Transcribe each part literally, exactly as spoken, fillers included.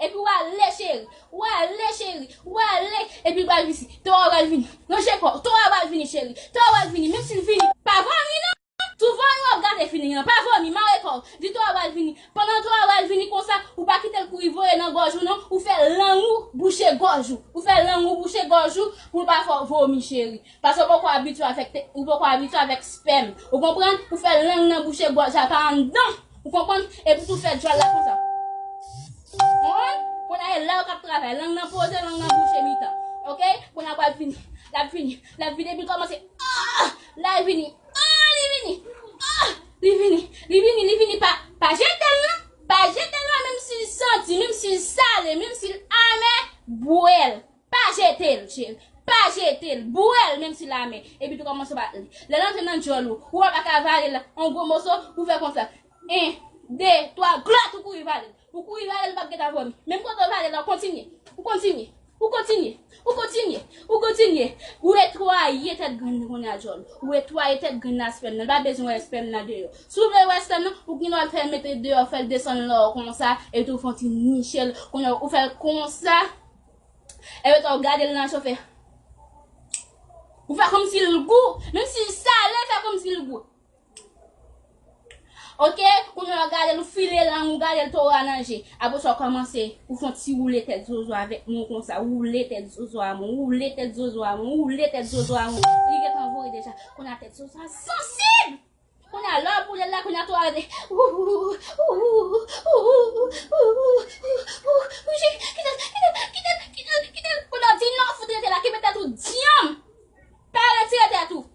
Epi w ale, cheri. W ale, cheri. W ale. Epi l pral vini. Towo a pral vini. Ranje kò w. Towo a pral vini, cheri. Towo a pral vini. Menm si l vini, pa vòmi non. Sou vòmi w ap gade fini an. Pa vòmi, mare kò w. Di towo a pral vini. Pandan towo a pral vini konsa, ou pa kite l kouri voye nan gòj ou non. Ou fè lang ou bouche gòj ou. Ou fè lang ou bouche gòj ou pou l pa fè w vòmi, cheri. Paske ou poko abitye avèk te, ou poko abitye avèk spèm. Ou konprann? Ou fè lang nan bouche gòj la pa anndan. Ou konprann? Epi tou fè djòl la konsa. Konprann? Kounye a e la yo k ap travay. Lang nan poze, lang nan bouche mitan. Oke? Kounye a pral vini. L ap vini. L ap vini epi l kòmanse. Ah! La vini. Ah! Li vini. Ah! Li vini. Li vini. Li vini. Pa, pa jete l non. Pa jete l non, menm si l santi, menm si l sale, menm si l amè, bwè l. Pa jete l, cheri. Pa jete l. Bwè l, menm si l amè. Epi tou kòmanse bat li. Lè l antre nan djòl ou, ou wè pa ka vale l, yon gwo moso, ou fè konsa. En, de, twa, glòt, ou kouri vale l. Ou kouri vale l, l p ap gentan vòmi. Menm kote w vale l la, ou kontinye. Ou kontinye. Ou kontinye. Ou kontinye. Ou kontinye. Ou netwaye tèt grenn nan kounye a djòl. Ou netwaye tèt grenn nan spèm nan. L pa bezwen wè spèm nan deyò. Si w vle wè spèm nan, ou gen dwa fè l mete deyò, fè l desann la w konsa, epi tou fè yon ti niche l. Kounye a, ou fè l konsa. Epi tou, w gade l nan chofe. Ou fè kòmsi l gou. Menm si l sale, fè kòmsi l gou. Oke, kounye a w gade l, ou file lang ou, gade l towo a nan je. Apre sa, w kòmanse, ou fè yon ti woule tèt zozo avèk men w konsa, woule tèt zozo a men w, woule tèt zozo a men w, woule tèt zozo a men w. Li gentan voye deja. Kounye a tèt zozo a sansib! Kounye a, lè w boule l la, kounye a towo a rete. Kite l, kite l, kite l, kite l. Kounye a w di non, fout rete la, kenbe tèt ou dyanm. Pa retire tèt ou.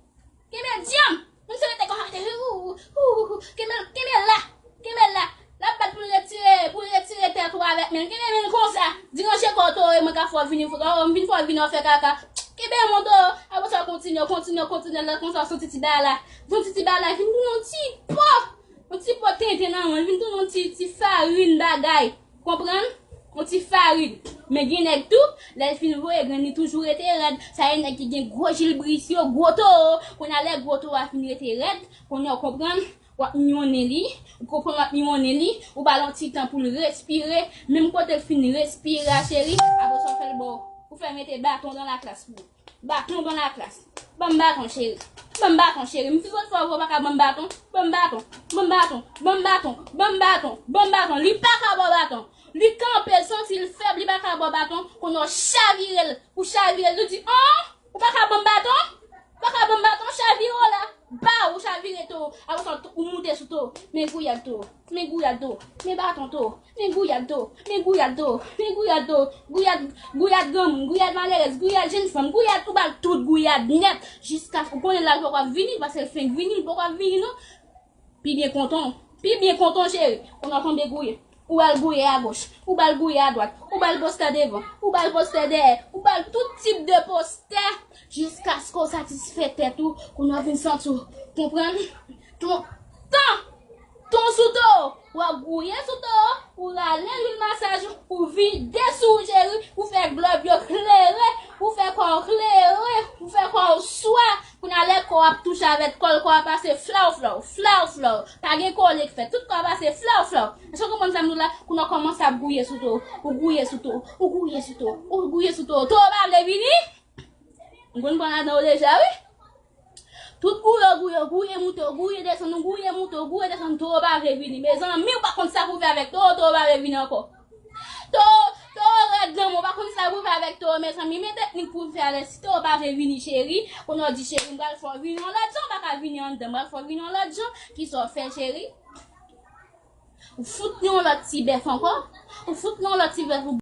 Kenbe dyanm. Menm si w rete konsa, rete, ou, ou, ou, ou, kenbe, kenbe la. Kenbe la. L ap bat pou l retire, pou l retire tèt ou avèk men l. Kenbe men l konsa. Di ranje kò w, towo, e mwen ka fè w vini, fò, m vin fè w vini, w fè kaka. Kenbe men w, towo. Apre sa, w kontinye, w kontinye, w kontinye, lè konsa, w santi ti bagay la. Yon ti, ti bagay la vin tounen yon ti po. Yon ti po tenten nan men l, vin tounen yon ti, ti farin bagay. Konprann? Yon ti farin. Men gen nèg tou, lè l fin voye grenn, li toujou rete rèd. Sa e nèg ki gen gwo jilbris yo, gwo towo. Kounye a lè gwo towo a fin rete rèd, kounye a w konprann, w ap miwonnen li. Ou konprann, w ap miwonnen li. Ou ba l yon ti tan pou l respire. Menm kote l fin respire a, cheri, apre sa w fè l ba w. Ou fè mete baton dan laklas pou ou. Baton dan laklas. Ban m baton, cheri. Ban m baton, cheri. M fin konn fè w vre, ou pa ka ban m baton. Ban m baton. Ban m baton. Ban m baton. Ban m baton. Ban m baton. Li pa ka ba w baton. Li kanpe, l santi l fèb, li pa ka ba w baton. Kounye a w chavire l. Ou chavire l, ou di, an! Ou pa ka ban m baton? Ou pa ka ban m baton? Chavire w la. Ba ou chavire towo. Apre sa, ou moute sou towo. Men gouyad towo. Men gouyad towo. Men baton towo. Men gouyad towo. Men gouyad towo. Men gouyad towo. Gouyad, gouyad granmoun, gouyad malerèz, gouyad jèn fanm, gouyad, ou ba l tout gouyad nèt. Jiskaske ou konnen la l poko ap vini, paske l fenk vini, l poko ap vini non. Pi byen kontan w. Pi byen kontan w, cheri. Kounye a w tonbe gouye. Ou ba l gouye agoch. Ou ba l gouye adwat. Ou ba l postè devan. Ou ba l postè dèyè. Ou ba l tout tip de postè. Jiskaske w satisfè tèt ou. Kounye a w vin santi w. Konprann? Ton, tan! Ton sou towo. W ap gouye sou towo. Ou rale lwil masaj. Ou vide sou w, cheri. Ou fè glòb yo klere. Ou fè kò w klere. Ou fè kò w swa. Kounye a lè kò w ap touche avèk kò l, kò a pase flaw, flaw, flaw, flaw. Pa gen kole k fèt. Tout kò a pase flaw, flaw. Èske w konprann sa m di w la? Kounye a w kòmanse ap gouye sou towo. Ou gouye sou towo. Ou gouye sou towo. Ou gouye sou towo. Towo pa vle vini. M konn pran ladan w deja, wi. Tout gouye, gouye, gouye moute, gouye desann, gouye moute, gouye desann, towo pa vle vini. Mezanmi, ou pa konn sa pou fè avèk towo, towo pa vle vini ankò. Towo, towo rèd granmoun, ou pa konn sa pou fè avèk towo, mezanmi. Men teknik pou fè avèk si towo pa vle vini, cheri. Kounye a w di, cheri, m pral fè w vini yon lòt jan, ou pa ka vini anndan, m pral fè w vini yon lòt jan. Kisa w fè, cheri? Ou fout li yon lòt ti bèf ankò. Ou fout li yon lòt ti bèf, ou